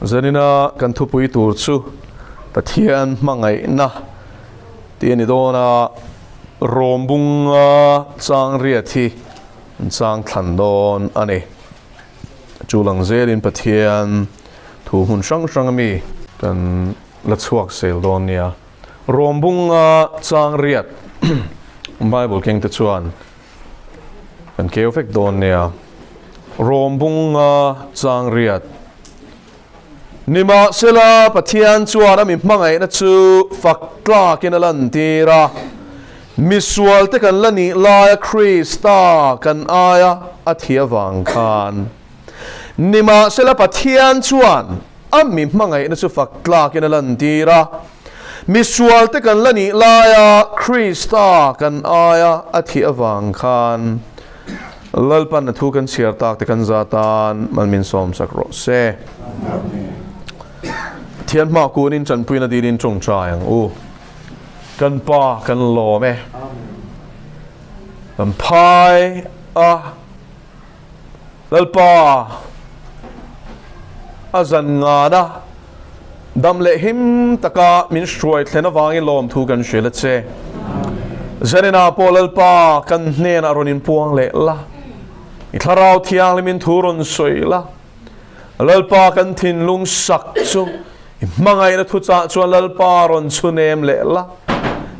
Zanina kan thupui tur chu Pathian hmangaihna tih a ni dawn a, Rawmbunga chang riat hi an chang thlan dawn a ni. Chu lang zelin Pathian thu hmun hrang hrang ami kan la chhuak sel dawn nia. Rawmbunga chang riat Bible keng te chuan kan keu vek dawn nia. Rawmbunga chang riat Nimahsela Pathian chuan a mi hmangaihna chu fak tlakin a lantir a, misualte kan la nih laia Krista kan aia a thi avang khan. Nimahsela Pathian chuan a mi hmangaihna chu fak tlakin a lantir a, misualte kan la nih laia Krista kan aia a thi avang khan. Lalpan a thu kan chhiar tak te kan za tan mal min sawm sak rawh se. Pathian hma kunin tanpuina dilin tawngtai ang u. Kan pa kan lawm e. Kan phai a Lalpa a zan ngana Dam leh him taka min hruai thlen avangin lawmthu kan hrilh a che. Zanina pawh Lalpa kan hnenah rawn inpuang leh la, i Thlarau Thianghlimin thu rawn sawi la. Lalpa kan thinlung sak chu i hmangaihna thuchah chuan Lalpa rawn chhunem leh la.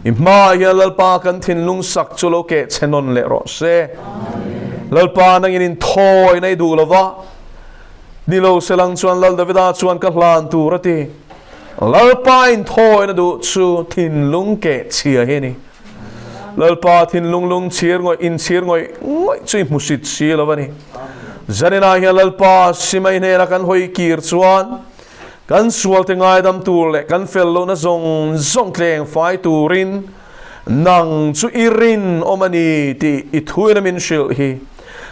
I hmaah hian Lalpa kan thinlung sak chu lo keh chhe nawn leh rawh se. Lalpa nangin inthawi na i duh lova. Ni lo se lang chuan Lal Davida chuan ka hlan tur a ti. Lalpa inthawina duh chu thinlung keh chhia hi a ni. Lalpa thinlung lung chhir ngawih inchhir ngawih ngawih chu i hmusit si lo a ni. Zaninah hian Lalpa Simai hnena kan hawi kir chuan kan sualte ngaidam tur leh kan fel lohna zawng zawng tleng fai turin Nang chu i rinawm a ni tih i thuin a min hrilh hi.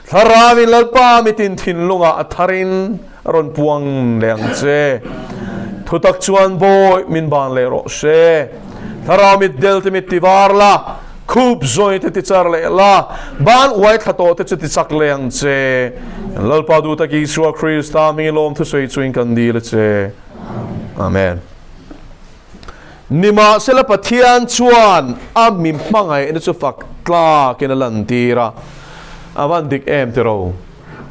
Thlarauin Lalpa mitin thinlungah a tharin a rawn puang leh ang che. Thutak chuan bawi min ban leh rawh se. Thlarau mit del te mit ti var la, khup zawi te ti char leh la, ban uai thla tawh te chu ti chak leh ang che. Lalpa duh tak Isua Krista hming i lawm thusawi chuin kan dil a che. Amen. Nimahsela Pathian chuan a mi hmangaihna chu fak tlakin a lantir a, a van dik em tiro.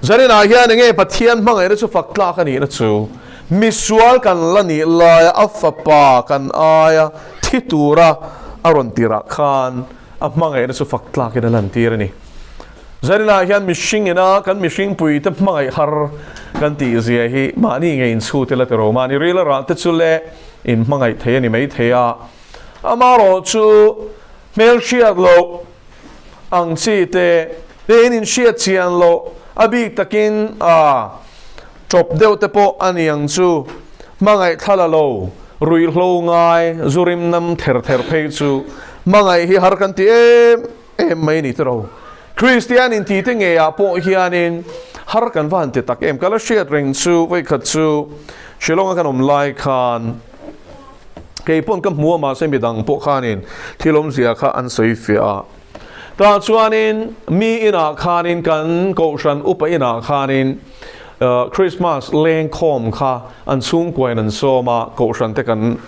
Zaninah hian enge Pathian hmangaihna chu fak tlak a nihna chu? Misual kan la nih laia a fapa kan aia thi tura a rawn tirah khan a hmangaihna chu fak tlakin a lantir a ni. Zaninah hian mihring ina kan mihringpui te hmangaih har kan tih zia hi mahni nge inchhut ila tiro, mahni ril a rah te chu le in hmangaih thei a ni mai thei a, amarawh chu hmelhriat loh ang chi te te in inhriat chian loh a bik takin a tawp deuh te pawh a ni ang chu, hmangaih thla la lo, ruihhlo ngai, zu rim nam ther ther phei chu hmangaih hi har kan ti em em mai ni tiro. Kristian inti te ngeiah pawh hianin har kan va han ti tak em. Ka la hriat reng chu vawikhat chu Shillong a kan awm lai khan kei pawn ka hmu a mahse midang pawh khanin thil awmzia kha an sawi fiah a. Tah chuanin mi inah khanin kan kohhran upa inah khanin Christmas lengkhawm kha an chhungkuain an sawm a, kohhran te kan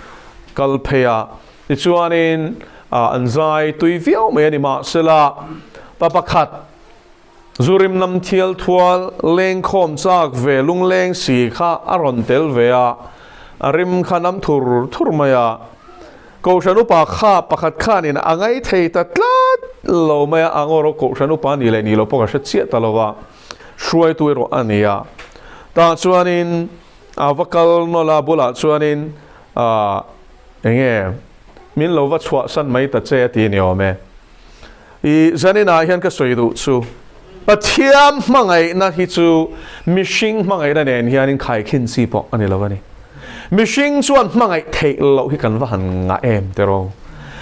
kal phei a. Tichuanin an zai tui viau mai a ni mahsela pa pakhat Zurim lam thial thual lengkhawm chak ve lungleng si kha a rawn tel ve a, a rim kha nam thur thur mai a. Kohhran upa kha pakhat khanin a ngai thei ta tlat lo mai a, a ngawr kohhran upa ni leh ni lo pawh ka hre chiah ta lo a, hruaitu erawh a ni a. Tah chuanin a va kal nawlh a, bulah chuanin ahh enge min lo va chhuahsan mai ta che a ti ni awm e. I zaninah hian ka sawi duh chu Pathian hmangaihna hi chu mihring hmangaihna nen hianin khaikhin chi pawh a ni lo a ni. Mihring chuan hmangaih theih loh hi kan va han ngah em tiraw?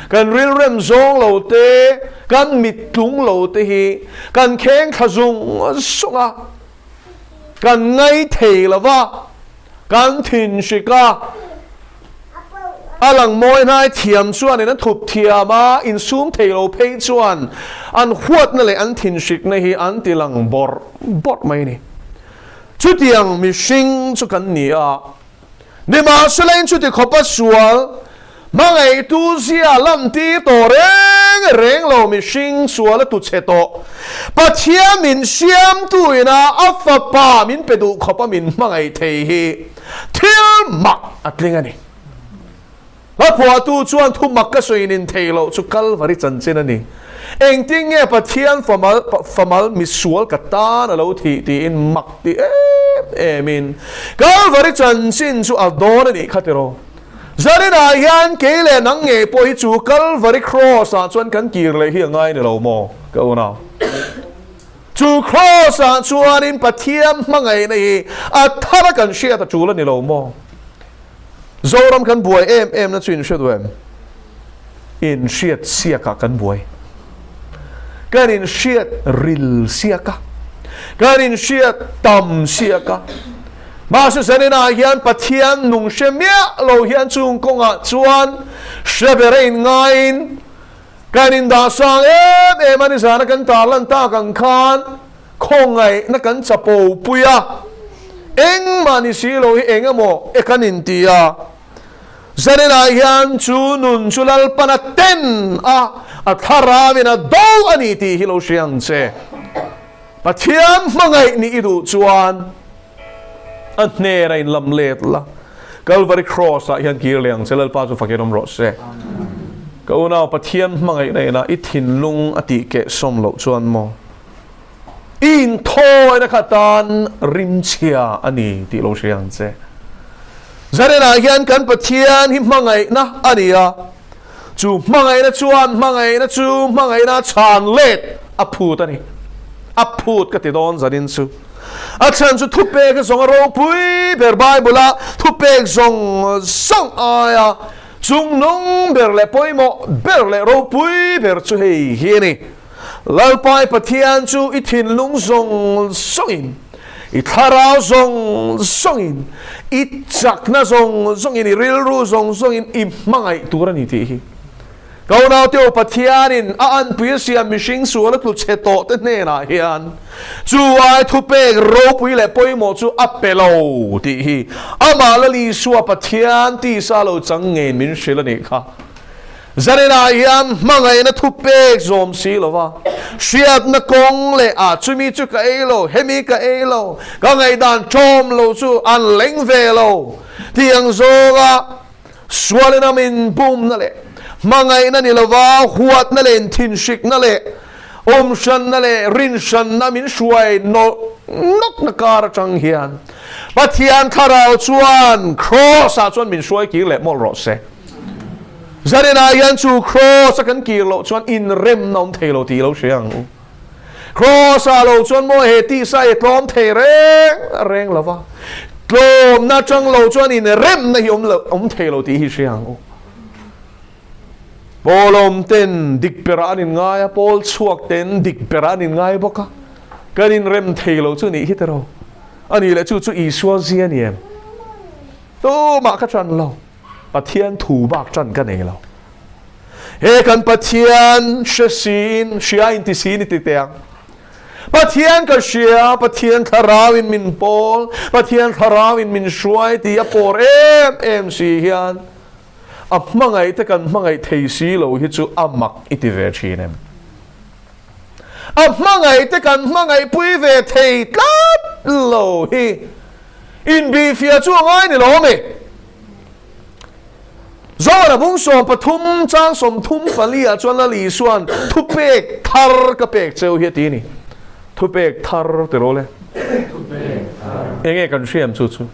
Kan rilrem zawng lo te, kan mittlung lo te hi kan kheng thla zung zung a, kan ngaithei lo va, Kan thin hrik a, a lang mawi hnai thiam chuanin an thup thiam a, insum thei lo phei chuan an huatna leh an thin hrikna hi an ti lang bawrh bawrh mai a ni. Chutiang mihring chu kan ni a. Nimahsela in chuti khawpa sual hmangaihtu zia lantir tawh reng reng lo mihring sual a tu chhe tawh. Pathian min siamtu ina a fapa min pe duh khawpa min hmangaih thei hi thil mak a tling a ni. Hla phuahtu chuan thu mak ka sawi nin thei loh chu Kalvari chanchin a ni. Engtin nge Pathian famal famal misual ka tan a lo thih tiin mak ti em emin Kalvari chanchin chu a dawn a nih kha tiraw. Zarinah hian kei leh nang ngei pawh hi chu Kalvari Cross ah chuan kan kir leh hi a ngai ni lo maw ka unau. Chu Cross ah chuanin Pathian hmangaihna hi a thar a kan hriat a tul a ni lo maw. Zoram kan buai em em na chu in hre duh em? In hriat siak ah kan buai. Kan in hriat ril siak a. Kan in hriat tam siak a. Mahse zanin ah hian Pathian nung hre miah lo hian chung kawngah chuan hre ber a in ngaiin kan in dah sang em em a ni zana kan tarlan tak ang khan Khawngaihna kan chapo pui a, engmah ni si lo hi eng emaw e kan inti a. Zaninah hian chu nun chu Lalpan a ten a, a thlarauin a do a ni tih hi lo hria ang che. Pathian hmangaih nih i duh chuan a hnenah inlam let la, Kalvari Cross ah hian kir leh ang che, Lalpa chu fakin awm rawh se. Ka unau Pathian hmangaihna inah i thinlung a tih kehsawm loh chuan maw? I inthawina kha tan rimchhia a ni tih lo hria ang che. Zarenah hian kan Pathian hi hmangaihna a ni a, chu hmangaihna chuan hmangaihna chu hmangaihna chhan let a phut a ni. A phut ka ti dawn zanin chu. A chhan chu thupek a zawng a ropui ber Bible-a thupek zawng zawng aia chungnung ber leh pawimawh ber leh ropui ber chu hei hi a ni. Lalpai Pathian chu i thinlung zawng zawngin, i thlarau zawng zawngin, i chakna zawng zawngin, i rilru zawng zawngin i hmangaih tur a ni tih hi. Ka unaute u, Pathianin a anpui a siam mihring sual a tlu chhe tawh te hnenah hian chu ai thupek ropui leh pawimawh chu a pe lo tih hi amah Lal Isua Pathian tisa lo chang ngei min hrilh a nih kha. Zaninah hian hmangaihna thupek zawm si lova, hriatna kawng leh ah chumi chu ka ei lo, hemi ka ei lo, ka ngaihdan ṭawm lo chu an leng ve lo tih ang zawnga sualin a min bumna leh hmangaihna ni lova huatna leh inthinhrikna leh awmhranna leh rinhranna min hruai nawlh nawkna kar aṭang hian Pathian Thlarau chuan Kraws-ah chuan min hruai kir leh mawlh rawh se. Zaninah hian chu Kraws a kan kir loh chuan inremna awm thei lo tih lo hria ang u. Kraws ah lo chuan maw he tisa hi tlawm thei reng reng lo va, tlawmna atang lo chuan inremna hi awm lo awm thei lo tih hi hria ang u. Pawl awm ten dik berah an inngai a, pawl chhuak ten dik berah an inngai bawk a, kan inrem thei lo chu nih hi tiraw? A nih leh chu chu Isua zia ni em? Tumah ka ṭan lo. Pathian thu bak ṭan ka nei lo. He kan Pathian hre siin, hria in ti siin i ti teh ang. Pathian ka hria, Pathian thlarau in min pawl, Pathian thlarau in min hruai ti a pawr em em si hian a hmangaih te kan hmangaih thei si lo hi chu a mak i ti ve ṭhin em? A hmangaih te kan hmangaih pui ve thei tlat lo hi Inbihfiah chu a ngai ni lo ami? Zohana bung 13 chang 34 ah chuan Lal Isua'n thupek thar ka pek cheu hi a ti a ni. Thupek thar ti rawh le. Enge kan hriam chu chu?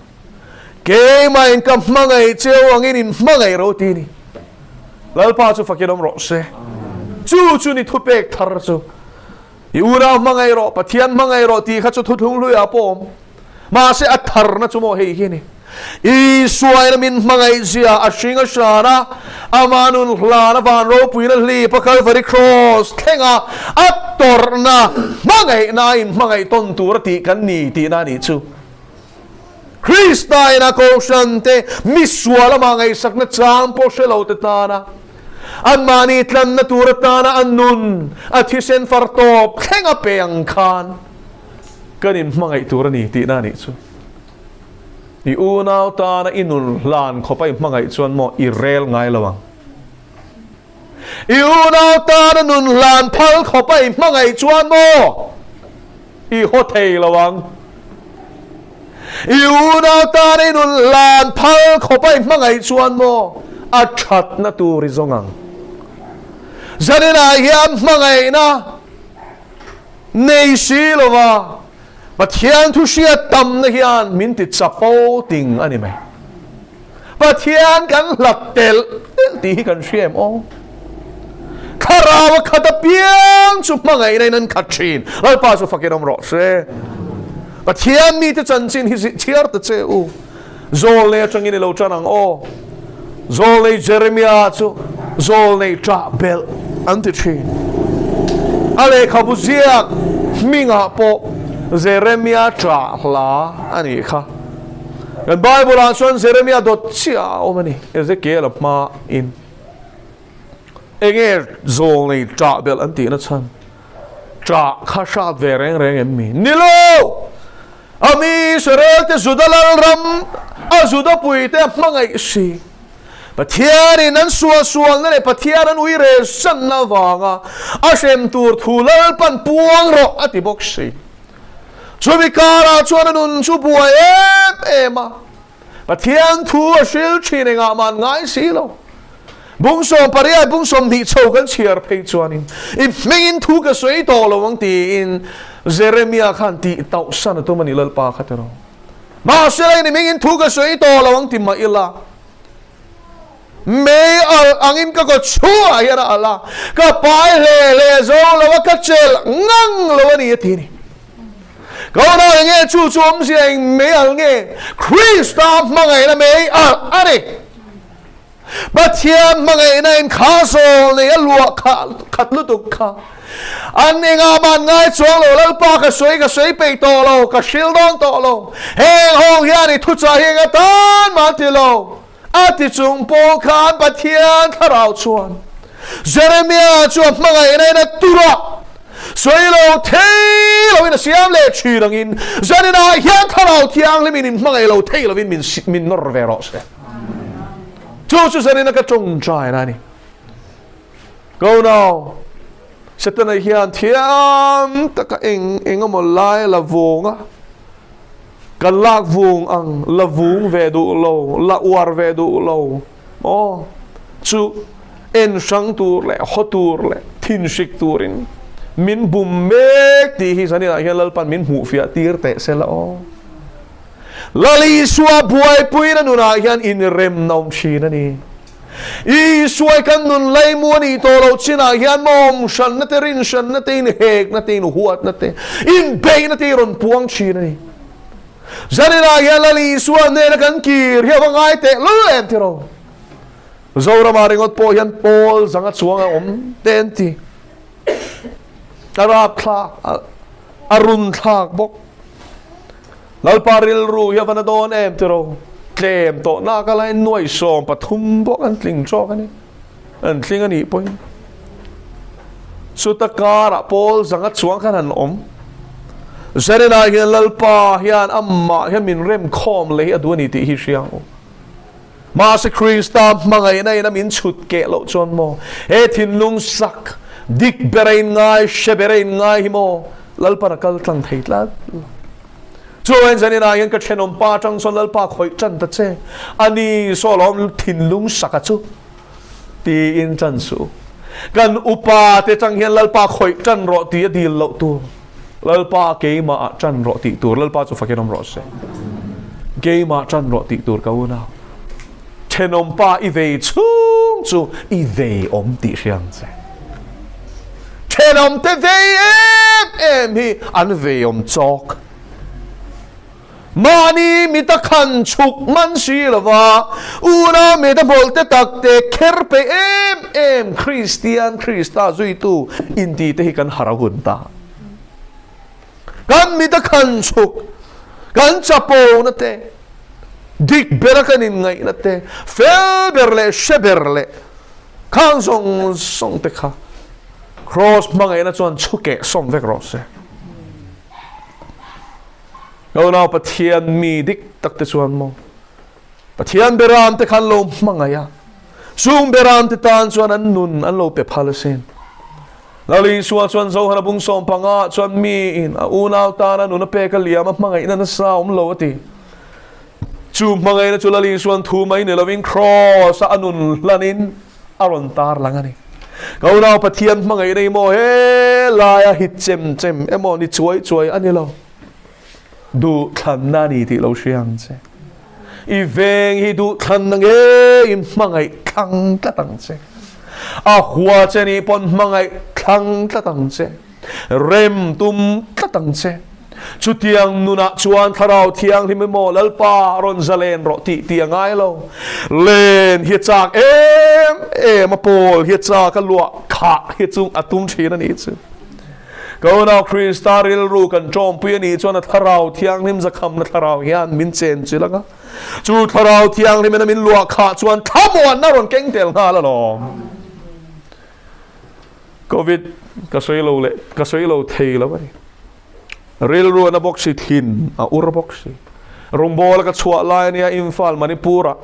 Keimahin ka hmangaih cheu angin in hmangaih ro ti a ni. Lalpa chu fakin awm rawh se. Chu chu ni thupek thar chu. I unau hmangaih rawh, Pathian hmangaih rawh tih kha chu thuthlung hluiah pawh awm. Mahse a tharna chu maw hei hi a ni. Isuaina min hmangaih zia a hring a hran a, ama nun hlan a van ropuina hlip a Kalvari Cross thlenga a tawrhna hmangaihna a inhmangaih tawn tur a tih kan ni tihna a nih chu. Krista ina Kohhran te misual amah ngaihsakna chang pawh hre lo te tana anmahni tlanna tur atana a nun a thisen far tawp thleng a pe ang khan kan inhmangaih tur a ni tihna a nih chu. I unau tana i nun hlan khawpa i hmangaih chuan maw i rel ngai lo ang. I unau tana nun hlan phal khawpa i hmangaih chuan maw i haw thei lo ang. I unau tana i nun hlan phal khawpa i hmangaih chuan maw a thatna tur i zawng ang. Zaninah hian hmangaihna nei si lova Pathian thu hriat tamna hian min ti chapo ting a ni mai. Pathian kan hlat telh telh tih hi kan hria em aw? Thlarau a khat apiang chu hmangaihna in an khat thin. Lalpa chu fakin awm rawh se. Pathian mite chanchin hi chhiar ta che u. Zawlnei atangin i lo tan ang aw. Zawlnei Jeremia chu zawlnei ṭah belh an ti ṭhin. A lehkhabu ziak hmingah pawh Jeremia ṭah hla a nih kha. Kan Bible-ah chuan Jeremia dawt chiah a awm a ni, Ezekiel-a hmain. Enge zawlnei ṭah belh an tihna chhan? Ṭah kha hrat ve reng reng em mi? Ni lo! A mi Israel-te Juda lalram a Juda puite a hmangaih si. Pathianin an suahsualna leh Pathian an ui rel sanna avanga a hrem tur thu Lalpan puang rawh a ti bawk si. Chumi karah chuan a nun chu buai em em a. Pathian thu a hril thin engah mah an ngai si lo. Bung 18 bung 20 chho kan chhiar phei chuanin i hmingin thu ka sawi tawh lo ang tiin Jeremia khan tih tauh san a tum a ni Lalpa kha tiraw. Mahse i hmingin thu ka sawi tawh lo ang ti mah ila mei alh angin ka kaw chhuah hian a alh a, ka pai hle hle zo lo a, ka chelh ngang lo a ni a ti a ni. Ka unau eng nge chu chu awmzia eng mei alh nge? Krista hmangaihna mei alh a ni. Pathian hmangaihna in kha zawl nei a luah khat lutuk kha. An engah mah an ngai chuang lo, Lalpa ka sawi ka sawi peih tawh lo, ka hril dawn tawh lo. Heng ho hian i thuchah hi eng atan mah an ti lo. A ti chung pawh khan Pathian thlarau chuan Jeremia chu a hmangaihna in a tur a, sawi lo thei loin a siam leh thin angin zaninah hian thlarau thianghlim in inhmangaih lo thei lovin min min nawr ve rawh se. Chu chu zanina ka tawngtaina a ni. Go now. Setana hian thiam taka eng eng emaw lai la vung a, ka lak vung ang, la vung ve duh lo, la uar ve duh lo maw chu en hrang tur leh haw tur leh thinhrik turin min bum mek tih hi zaninah hian Lalpan min hmuhfiah tir teh se la aw. Lal Isua buaipuina nunah hian inremna awm thin a ni. Isua kan nun laimu a nih tawh loh chinah hian mawm hranna te, rin hranna te, inhekna te, inhuatna te, inbeihna te i rawn puang thin a ni. Zaninah hian Lal Isua hnena kan kir hi a va ngai teh lul em tiraw? Zoramah ringawt pawh hian pawl zanga chuang a awm te an ti. A rapthlak, a runthlak bawk. Lalpa rilru hi a va na dawn em tiraw? Tlem tawh nak a lain nuai 13 pawh kan tling tawk a ni. An tling a nih pawhin. Chuta karah pawl zanga chuang khan han awm. Zarinah hian Lalpa hian amah hian min rem khawm leh hi a duh a ni tih hi hria ang u. Mahse Krista hmangaihna in a min chhut keh loh chuan maw he thinlung sak dik ber a in ngai, hre ber a in ngai hi maw Lalpan a kal tlang thei tlat lo. Chuan zanin ah hian ka thenawm pa atang chuan Lalpa khawih tan ta che, a ni saw lawm thinlung sak a chu tiin tan suh. Kan upa te tang hian Lalpa khawih tan rawh ti a dil loh tur. Lalpa keimah ah tan rawh tih tur Lalpa chu fakin awm rawh se. Keimah tan rawh tih tur ka unau. Thenawm pa i vei chhung chu i vei awm tih hria ang che. Thenawm te vei em em hi an vei awm chawk. Mahni mita khan chhuk man si lova, unau mita hmawlhte takte kher peih em em Kristian Krista zuitu intite hi kan har a hun ta. Kan mita khan chhuk, kan chapona te, dik bera kan inngaihna te, fel ber leh hre ber leh khang zawng zawng te kha Kraws hmangaihna chuan chhukeh sawm vek rawh se. Unau Pathian mi dik tak te chuan maw Pathian beram te kha an lo hmangaih a, chung beram te tan chuan an nun an lo pe phal asin. Lal Isua chuan Johana bung 15 ah chuan miin a unau tana nun a pek a liam a hmangaihna nasa a awm lo a ti. Chu hmangaihna chu Lal Isuan thu mai ni lovin Kraws a a nun hlanin a rawn tar lang a ni. Ka unau Pathian hmangaihna hi maw he laia hit chem chem emaw ni chuai chuai a ni lo. Duhthlanna a ni tih lo hria ang che. I veng hi duhthlanna ngeiin hmangaih thlang tlat ang che. A hua che nih pawn hmangaih thlang tlat ang che. Rem tum tlat ang che. Chutiang nunah chuan Thlarau Thianghlim emaw Lalpa rawn zalen rawh tih tih a ngai lo. Len hi a chak em em a, pawl hi a chak a, luah khah hi chu a tum thin a nih chu. Ka unau Krista rilru kan tawmpui a nih chuan a Thlarau Thianghlim zakhamna Thlarau hian min chen chilh ang a. Chu Thlarau Thianghlimin a min luah khah chuan thlamuanna rawn keng tel nghal alawm. Covid ka sawi lo leh ka sawi lo thei lo a ni. Rilru a na bawk si, thin a ur bawk si. Rawngbawla ka chhuah lai a nia Imphal Manipur ah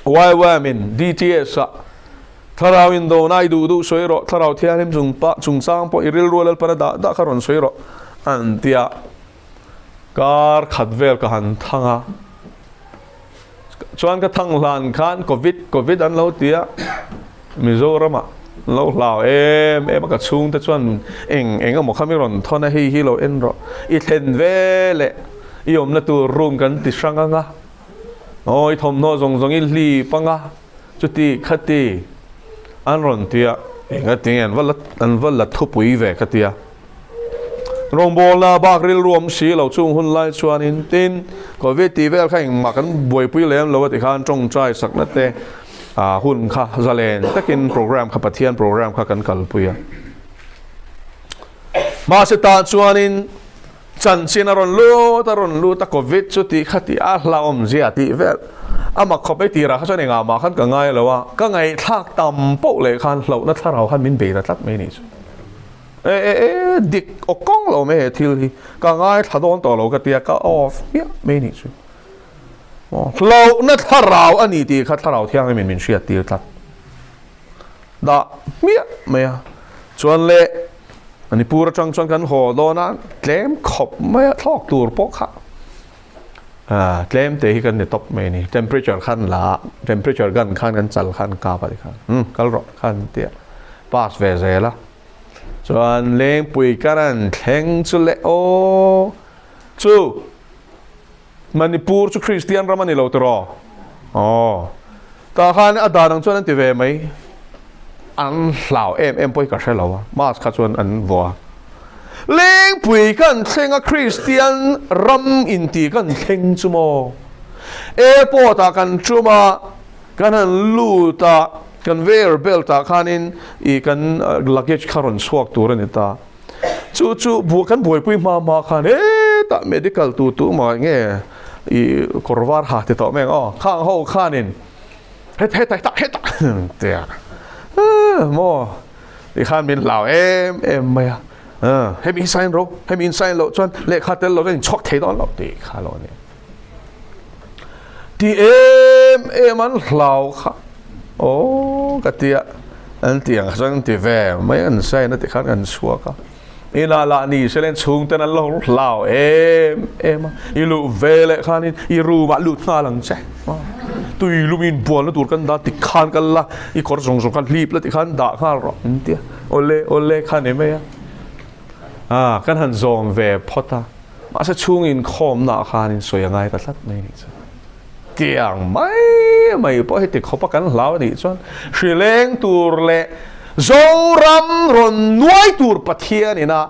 YWAM in DTS ah Thlarau in dona i duh duh sawi rawh, Thlarau Thianghlim chung pah chungchang pawh i rilru a Lalpan a dah dah kha rawn sawi rawh an ti a. Kar khat vel ka han thang a. Chuan ka thang hlan khan Covid Covid an lo ti a, Mizoram ah an lo hlau em em a, ka chhungte chuan eng eng emaw kha mi rawn thawn a, hei hi lo en rawh, i thlen ve leh i awmna tur room kan ti hrang ang a, aw i thawmhnaw zawng zawng i hlip ang a, chuti khati an rawn ti a, eng a tinge an va la an va la thupui ve ka ti a. Rawngbawlna bak rilru awm si lo chung hun lai chuanin tin Covid tih vel kha engmah kan buaipui lem lo a ti khan tawngtai sakna te hun kha zalen takin program kha Pathian program kha kan kalpui a. Mahse tah chuanin chanchin a rawn lut a rawn lut a Covid chu tih kha tih a hlauhawm zia tih vel a mak khawp ei tirah kha chuan engah mah khan ka ngai lo a, ka ngaihthlak tam poh leh khan hlauhna thlarau khan min bei ta tlat mai a nih chu. E e e dik aw kawng lo mai he thil hi ka ngaithla dawn tawh lo ka tia ka off hmiah mai nih chu hlauhna thlarau a ni tih kha thlarau thianghlim in min hriat tir tlat dah hmiah mai a chuan le Manipur atang chuan kan haw dawn a tlem khawp mai a thlawk tur pawh kha tlem te hi kan ni tawp mai a ni temperature khan la a temperature gun khan kan chal khan kap a ti khan umm kal rawh khan tia pass ve zel a chuan lengpui kan an thleng chu le aw chu Manipur chu Kristian ram a ni lo tiraw aw tah khan a dan ang chuan an ti ve mai an hlau em em pawh hi ka hre lo a mask kha chuan an vuah a Lengpui kan thleng a Kristian ram inti kan thleng chu maw airport ah kan tum a kan han lut a conveyor belt ah khanin ih kan luggage kha rawn chhuak tur a ni ta. Chu chu buai kan buaipui hma hma khan hetah medical tu tu mah nge i kawr var ha ti tawh mai ang aw khang ho khanin het hetah hetah hetah tia maw ti khan min hlau em em mai a hemi hi sign ro hemi in sign loh chuan lehkha tel lo chuan in chhuak thei dawn lo tih kha lo a ni ti em em an hlau kha aw ka tia an ti ang chuan an ti ve mai an sign a ti khan kan chhuak a inah lah ni se len chhung ten an lo hlau em em a i luh ve leh khanin i room ah lut nghal ang che tui lum in bualna tur kan dah ti khan kal la i kawr zawng zawng khan hlip la ti khan dah nghal rawh an ti a awle awle kha ni mai a ah kan han zawm ve phawt a. Mahse chhung inkhawmna ah khan in sawi a ngai ta tlat mai anih chuan tiang mai mai pawh heti khawpa kan hlau anih chuan hrileng tur leh Zoram rawn nuai tur Pathian ina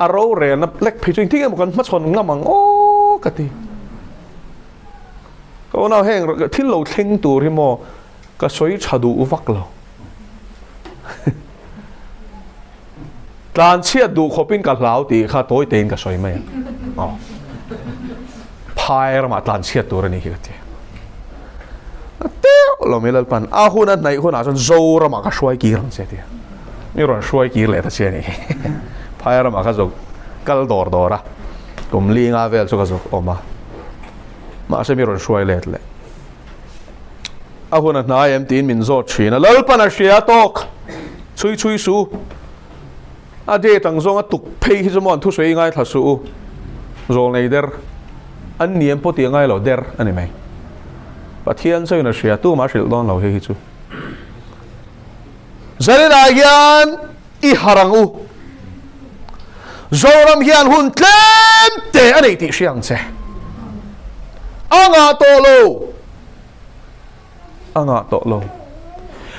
a rorelna lek phei chu engtin nge maw kan hmachhawn ngam ang aw ka ti. Ka unau heng thil lo thleng tur hi maw ka sawi tha duh vak lo. Tlan chhiat duh khawpin ka hlau tih kha tawi tein ka sawi mai a. Aw. Phai ramah tlan chhiat tur a nih hi ka ti. A teuh lo mai Lalpan a hun a hnaih hunah chuan Zoramah ka hruai kir ang che tia. Mi rawn hruai kir leh ta che a nih hi. Phai ramah ka zo kal dawr dawr a. Kum li nga vel chu ka zuk awm a, mahse mi rawn hruai let leh. A hun a hnai em tiin min zawt thin a, Lalpan a hria tawk, chhui chhui su. A date ang zawng a tuk phei hi chu maw an thusawi ngaithla suh u, zawl nei der an ni em pawh tih a ngai lo der a ni mai. Pathian chauhin a hria, tumah a hrilh dawn lo hei hi chu. Zaninah hian i harh ang u. Zoram hian hun tlem te a nei tih hria ang che. A ngah tawh lo. A ngah tawh lo.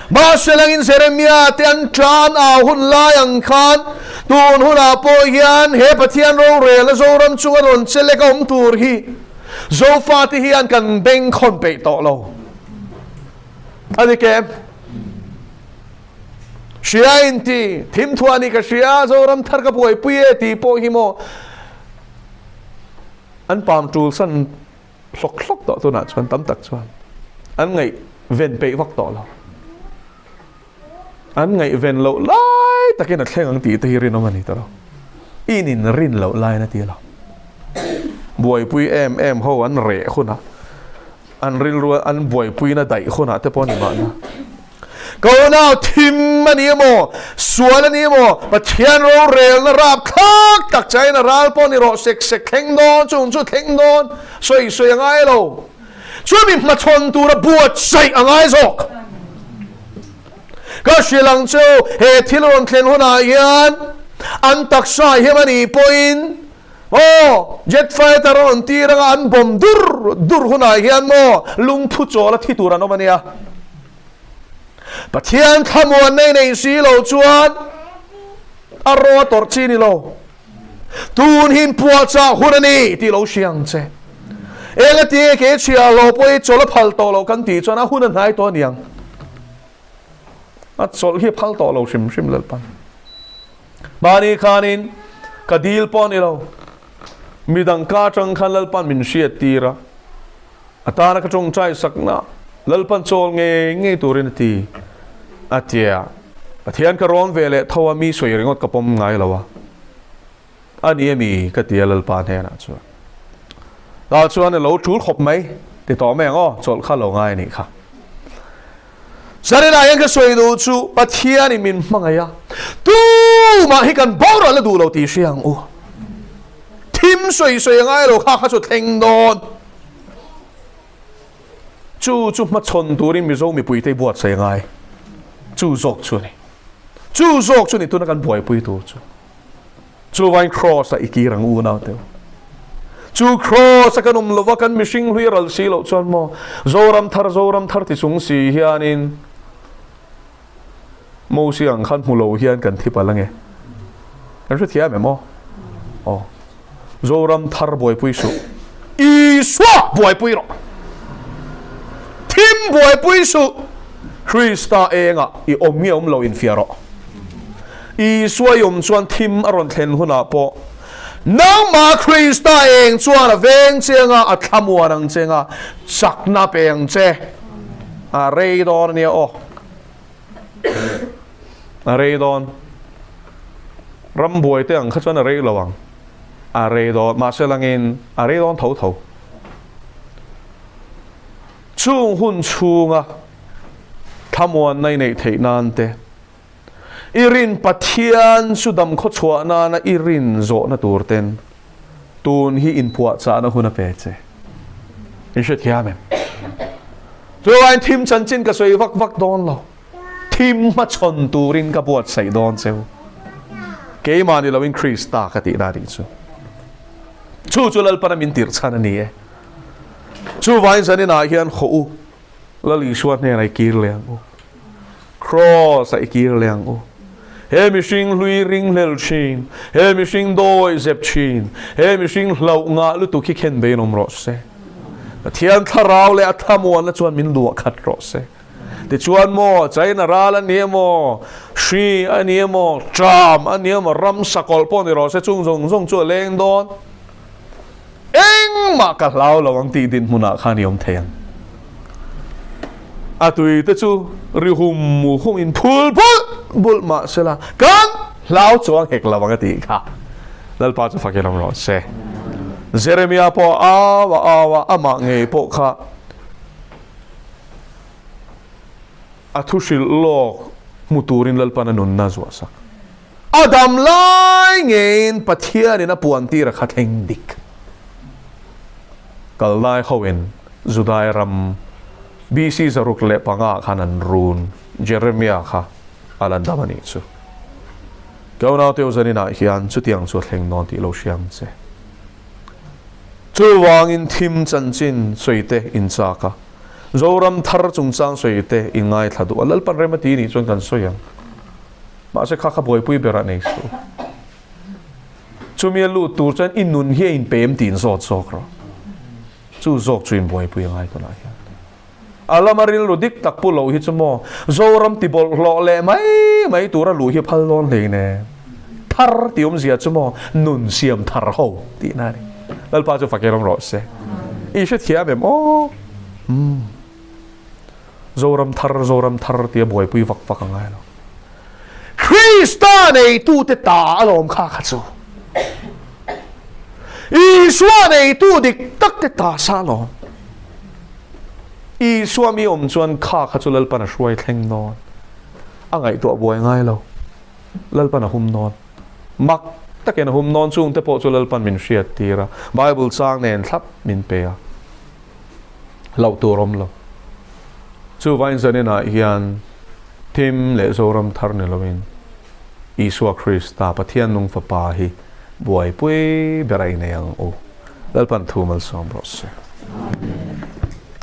Mahse langin Jeremia te an tan au hun lai ang khan tun hunah pawh hian he Pathian rorelna Zoram chunga rawn che lek a awm tur hi Zofate hian kan bengkhawn peih tawh lo. A ni ke? Hria in ti, thim thuah ni ka hria, Zoram thar ka buaipui e tih pawh hi maw an pam tul san hlawk hlawk tawh tunah chuan tam tak chuan an ngaih ven peih vak tawh lo. An ngaih ven loh lai takin a thleng ang tih te hi rinawm a ni ta lo. In in rin loh laiin a ti lo. Buaipui em em ho an reh hunah An rilru an buaipuina daih hunah te pawh a ni mahna. Ka unau thim a ni emaw, sual a ni emaw, Pathian rorelna rap thlak tak chain a ral pawh ni rawh sek sek thleng dawn, chung chu thleng dawn, sawi sawi a ngai lo. Chumi hmachhawn tura buatsaih a ngai zawk. Ka hrilh ang chu he thil rawn thlen hunah hian an taksa hiam a nih pawhin Aw, jet fighter a rawn tir anga an bomb dur dur hunah hian maw lungphu chawl a thi tur an awm a nia. Pathian thlamuanna i nei si lo chuan a raw a tawrh chi ni lo. Tun hi inpuahchah hun a ni tih lo hria ang che. Engati ke chhia lo pawh i chawl a phal tawh lo kan tih chuan a hun a hnai tawh a niang. A chawlh hi a phal tawh lo hrim hrim Lalpan. Mahni khanin ka dil pawh a ni lo. Midang ka atang khan Lalpan min hriat tir a, a tana ka tawngtai sakna Lalpan chawl ngei ngei turin a ti a tia. Pathian ka rawn ve leh tho a, mi sawi ringawt ka pawm ngai lo a, a ni ami ka ti a Lalpa hnenah chuan. Tah chuan a lo tul khawp mai ti tawh mai ang aw, chawlh kha lo ngai a nih kha. Zarinah hian ka sawi duh chu Pathianin min hmangaih a, tumah hi kan boral a duh lo tih hria ang u. Thim sawi sawi a ngai lo kha kha chu thleng dawn. Chu chu hmachhawn turin Mizo mipuite i buatsaih a ngai. Chu zawk chu a ni. Chu zawk chu ni tuna kan buaipui tur chu. Chuvain Kraws-ah i kir ang u naute u. Chu Kraws-a kan awm lova kan mihring hlui a ral si loh chuan maw Zoram thar Zoram thar ti chung si hianin Mosi ang khan hmu lo hian kan thi palh ange. Kan hrethiam em aw? Aw. Zoram thar buaipui suh. Isua buaipui rawh. Thim buaipui suh. Krista engah i awm nge awm lo infiah rawh. Isua i awm chuan thim a rawn thlen hunah pawh nangmah Krista eng chuan a veng che anga a thlamuan ang che anga chakna pe ang che. A rei dawn a nia aw. A rei dawn. Rambuai te ang kha chuan a rei lo ang. A rei dawn. Mahse langin a rei dawn tho tho. Chung hun chhunga thlamuanna i neih theih nan te, i rin Pathian chu dam khaw chhuah nana i rin zawhna tur ten tun hi inpuahchahna hun a pe che. In hrethiam em? Chuvain thim chanchin ka sawi vak vak dawn lo. Thim hmachhawn turin ka buatsaih dawn cheu. Keimah ni loin Krista ka tihna a nih chu. Chu chu Lalpana min tirh chhan a ni e. Chuvain zaninah hian haw u, Lal Isua hnenah i kir leh ang u. Kraws-ah i kir leh ang u. He mihring hlui ringhlel thin, he mihring dawi zep thin, he mihring hlauh ngah lutuk hi khen bein awm rawh se. Pathian thlarau leh a thlamuanna chuan min luah khat rawh se. Tichuan maw, China ral a ni emaw, hri a ni emaw, ṭam a ni emaw, ram sakawlh pawh ni rawh se, chung zawng zawng chu a leng dawn. Engmah ka hlau lo ang tih dinhmunah khan i awm thei ang. A tui te chu ri hum hum in phul bulh bulh mah se la, kan hlau chuang hek lo ang a tih kha. Lalpa chu fakin awm rawh se. Jeremia pawh a au a au a, amah ngei pawh kha a thu hrilh lawk hmu turin Lalpan a nunna a zuahsak. A dam lai ngeiin Pathianin a puan tir a kha thleng dik. Kaldai hoin Judai ram BC 605 ah khan an run Jeremia kha a la dam a nih chu. Ka unaute u zaninah hian chutiang chu a thleng dawn tih lo hria ang che. Chuvangin thim chanchin sawi te in chak a, Zoram thar chungchang sawi te in ngaithla duh a, Lalpan rem a ti nih chuan kan sawi ang. Mahse kha kha buaipui berah nei suh. Chumi a lut tur chuan i nun hi a inpem tih in zawt zawk rawh. Chu zawk chu in buaipui a ngai tunah hian. A lama rilru dik tak pu lo hi chu maw Zoram ti bawlhhlawh leh mai mai tura luh hi a phal dawn hlei nen. Thar tih awmzia chu maw nun siam thar ho tihna a ni. Lalpa chu fak erawng rawh se. I hrethiam em aw? Umm. Zoram thar, Zoram thar tia buaipui vak vak a ngai lo. Krista neitute ta alawm kha kha chu. Isua neitu dik tak te ta sa alawm. Isua mi awm chuan kha kha chu Lalpan a hruai thleng dawn. A ngaihtuah buai ngai lo. Lalpan a hum dawn. Mak takin a hum dawn chungte pawh chu Lalpan min hriat tir a. Bible chang nen thlap min pe a. hlauh tur awm lo. Chuvain zaninah hian thim leh Zoram thar ni loin Isua Krista, Pathian nung Fapa hi buaipui ber a inei ang u. Lalpan thu malsawm rawh se.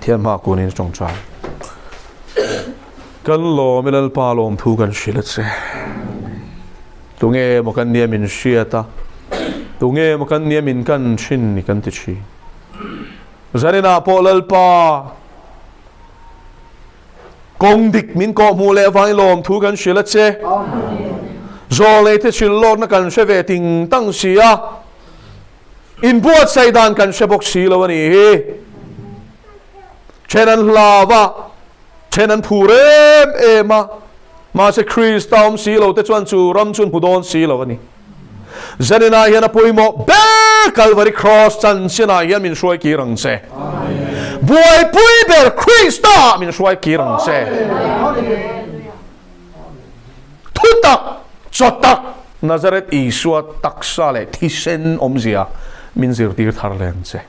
Thian hma kunin tawngtai. Kan lawm i Lalpa lawm thu kan hrilh a che. Tunge maw kan nia min hriat a, tunge maw kan nia min kan thin ni kan ti thin. Zaninah pawh Lalpa kawng dik min kawh hmuh leh avangin lawmthu kan hrilh a che. Zawlneite hrilh lawkna kan hre ve ting tang si a, inbuatsaih dan kan hre bawk si lo a nih hi. Then an hlau a, then an phur em em a, mahse Krista awm si lo te chuan chu ram chu an hmu dawn si lo a ni. Zaninah hian a pawimawh ber Kalvari Cross chanchinah hian min hruai kir ang che. Buaipui ber Krista min hruai kir ang che. Thutak, chawtak, Nazareth Isua taksa leh thisen awmzia min zirtir thar leh ang che.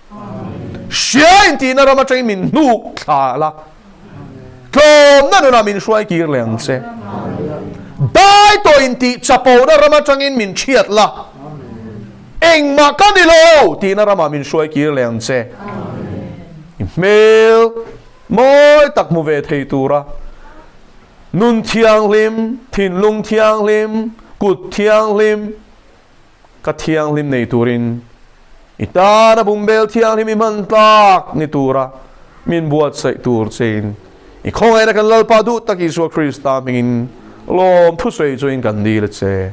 Hria intihna ram atangin min hnuk thla la. Tlawmna nunah min hruai kir leh ang che. Dai tawh intih chapona ram atangin min thiat la. Engmah ka ni lo tihna ramah min hruai kir leh ang che. I hmel mawi tak hmu ve thei tura nun thianghlim, thinlung thianghlim, kut thianghlim, Ka thianghlim nei turin i tana bungbel thianghlim i hman tlak ni tura min buatsaih tur chein i khawngaihna kan Lalpa duh tak Isua Krista hmingin lawm thusawi chuin kan dil a che.